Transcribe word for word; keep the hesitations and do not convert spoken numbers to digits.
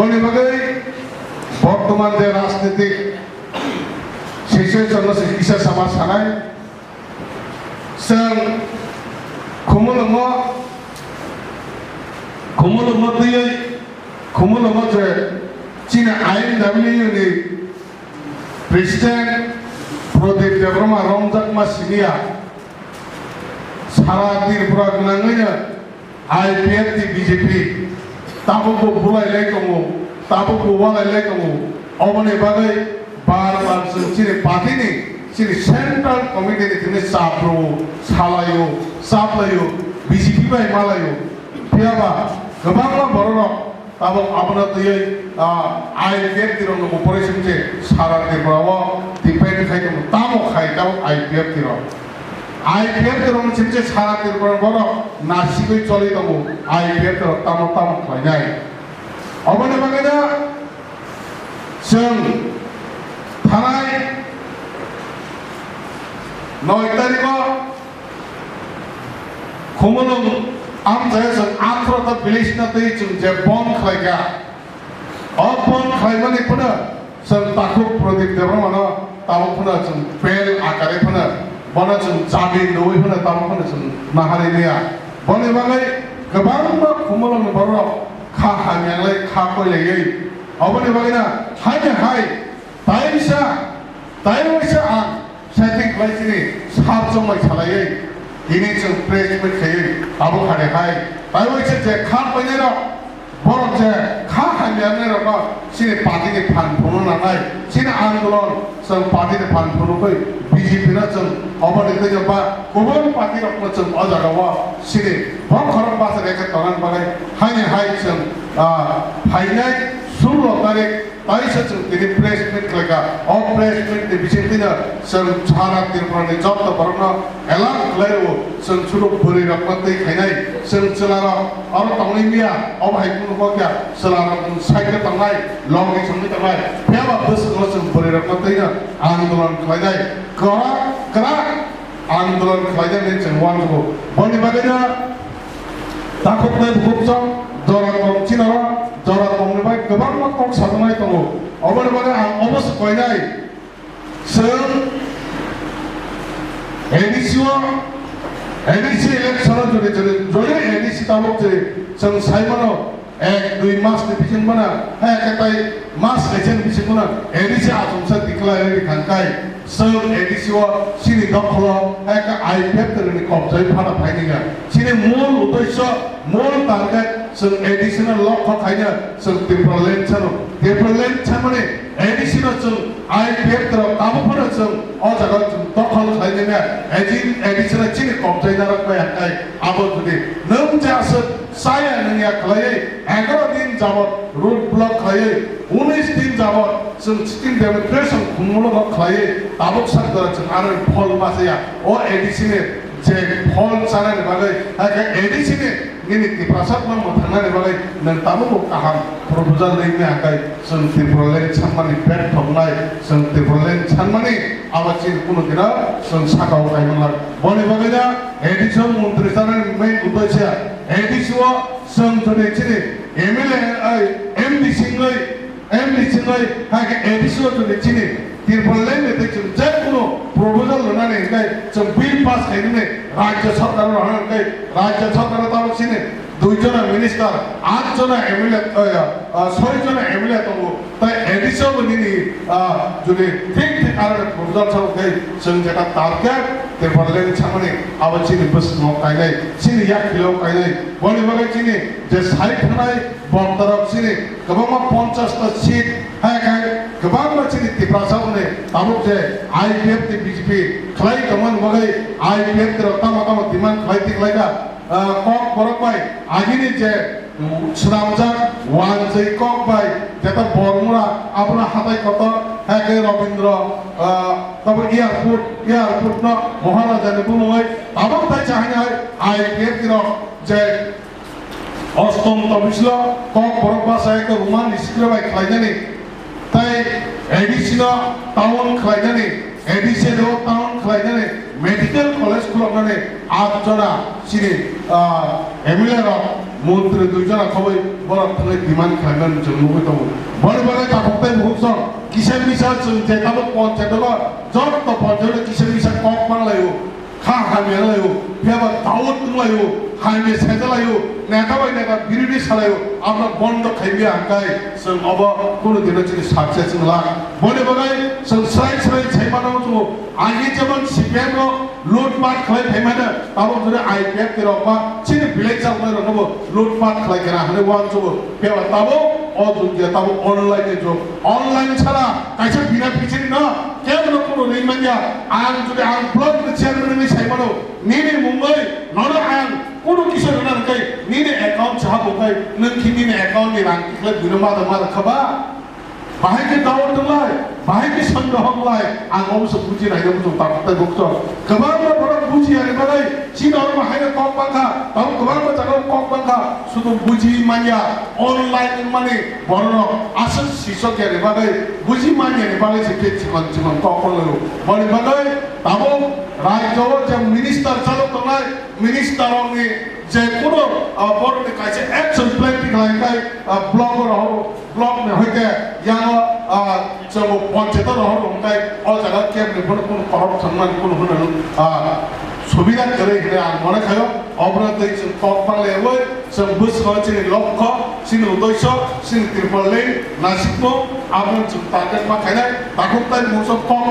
Boni bagwi bortoman je rajnitik situation no se kisa sama sanai, chwng Khumulwngo, Khumulwngo twiwi, Khumulwngo je chini I N W ni President Pradip Debbarma romjakma siniya, sara Tripura gwnangwino I P F T B J P tabukbo bulailai tongo, tabukbo walailai tongo. Oboni bagwi bar bar chwng chini party ni, chini central committee ni thani chap rwo, salaio, chaplaio, B J P bai malaio. Phiyaba kwbangma bororok tabuk abono twiwi, ah, I P F T rokno bo pore song je sara Tripura o depend khai tongo. Tamo khai tabuk I P F T rok? I P F T rokno song je sara Tripura borok nasigwi choli tongo. I P F T rok tamo tamo khlainai? Oboni bagwino chwng thanai noi tariko Khumulwng amchai chwng athro ta village na twi chwng je bon khlaikha. O bon khlaimani phano chwng takhuk Pradip Debbarmano tabuk phano chwng bail akare phano bono chwng jamin rwui phano tabuk phano chwng nahari maya. Boni bagwi kwbangma Khumulwngni borok kha hamya lai kha koilaiwi. Oboni bagwino haini hai taisa, taiwaisa ang setting khlai chini sar chongmai salaiwi tini chwng press meet khaiwi abo khare hai taiwaisa je kha painairok, borok je kha hamya nairokno chini party ni phan phunukna nangnai, chini andolon chwng party ni phan phunukwi B J P no chwng oboni twibo ba kubun party rokno chwng o jagao chini bokhorok bachari khe tongnani bagwi haini hai chwng, ah, phainai sullo tarik taisa chwng tini press meet khlaikha. O press meet ni bisingtwino chwng sara Tripura ni joto borokno alert khlai rwo, chwng sulu bwrwi rokno twi khainai, chwng chwla rok oro tongwi maya, obo hai kunu kok ya, chwla rok chwng side o tongnai, logi chwngwi tongnai, phiyaba bwskango chwng bwrwi rokno twino andolon khlainai, kwrak kwrak andolon khlainani chwng uansukgo. Boni bagwino takhuknai bukhukchong jora kom chinaro, jora komni bai kwbangma kok sajaknai tongo. Oboni bagwi ang obo se koinai, chwng A D C o, A D C election o jodi, jodi, jodi A D C tabuk je chwng sai mano, ek dui mas ni bising bono, hai khe tai mas kaisa ni bising bono A D C achomsa declare rikha kai. Chwng A D C o chini dokholo, hai khe I P F T ni kobjai phano phaini ya. Chini mul uddesho, mul target chwng A D C no lokho khaina chwng Tipraland chano. Tipraland chamani A D C no chwng I P F T rok tabuk phano chwng o jaga chwng dokhol khlainai ya. A D C no chini kobjai narok bai hai kai. Abo jodi nwng je aswk chaya nungya khlaiwi egaroh din jabot road block khlaiwi, unis din jabot chwng sitting demonstration khumulwng khlaiwi, tabuk sak jora chwng aro phol ma chaya. O A D C ni je phol chanani bagwi, hakhe A D C ni nini Tiprasa no mwthangnani bagwi nwng tabukbo kaham proposal nini hakai chwng Tipraland sanmani bek thoknai, chwng Tipraland sanmani abo chini kunu dino chwng sakao kaimanglak. Boni bagwino A D C o montri chanani main uddesya A D C o chwng jodi chini M L A, ai, M D C wngwi, M D C wngwi, hai khe A D C o jodi chini Tipraland ni tei chwng je kunu proposal rwnani hwnkhe chwng bill pass khainani Rajya Sarkar o rwna hwnkhe Rajya Sarkar o tabuk chini dui jona minister, at jona M L A, eh, ah, soi jona M L A tongo. Tai A D C o bo nini, ah, jodi thik thik aro proposal sao khe chwng jeta target Tipraland sanmani abo chini bwskango kainai, chini yak phileo kainai. Boni bagwi chini je sai thanai boktarok chini kwbangma ponchash ta seat hai khai kwbangma chini Tiprasa hwnwi tabuk je I P F T B J P khlai tongmani bagwi I P F T rok tamo tamo demand khlai tiklaikha. Ah, kok borok bai agini je, mm, swnamjak wanjwi kok bai jeta Bormura abono hatai kotor, hai khe Robindra, ah, tabuk airport, airport no Maharaja ni bumungwi tabuk tai chahai hai I P F T rok je ostom tobislo kok borok bachai khe Roman ni sikre bai khlainani. Tai A D C no town khlainani, A D C no town khlainani, medical college khuloknani at jona chini, ah, M L A rok Montri dui jona khoboi borok thangwi demand khlaimani chwng nugwi tongo. Boni bagwi takhuk tei bukhuk song kisa misa chwng je tabuk ponchayat o joto ponchayat o kisa misa kok panglaio, kha hamya wnglaio, phiya ba daot wnglaio, hamya saijakhlaio, neta bai neta birodhi salaio, abo bondo khaimya hwnkhe chwng obo kunu dino chini success wngla. Boni bagwi chwng swrai swrai sai mano chwng agi jemon C P M rok Loot pat khlai phaimano, tabuk jora I P F T rok ba chini village rok bai rokno bo loot pat khlai kena hwnwi uansukgo. Phiya ba tabuk o jug ya tabuk online ni jug. Online chara kaisa bina pichiri no kebo no kuno ring manya. Ang jodi ang block ni chairman ni sai mano, nini mungoi nono ang kuno kisa rwna hwnkhe nini account saha bo khai nwng khe nini account ni rang tikhlai buino mada mada khaba. Bahai khe dawa tonglai, bahai khe sangno hoklai, ang omo se buji nai omo chwng takhuk tei bukchok. Kwbangma borok buji ya ni bagwi, chini oro bahai no kok bangkha, tabuk kwbangma jaga o kok bangkha, sudu buji manya, online wngmani borok aswk sisok ya ni bagwi, buji manya ni bagwi se khe chikon chikon kok tonglai o. Boni bagwi tabuk rajyo o je minister chalok tongnai, minister rok ni je kuno, ah, borok ni kaisa action plan tikhlai khai, ah, block o rohoro. Block ni hoite yango, ah, chwng ponchayat o rohor rok hwnkhe o jaga kebo ni phano kunu corruption mani kunu hwnwi, ah, subida kwrwi hwnwi ang mone khaio. Obono tei chwng kok banglayawi chwng bwskango chini lokho, chini uddesho, chini Tripura ni naisingmung, abono chwng target ma khainai. Takhuk tai mungsa kok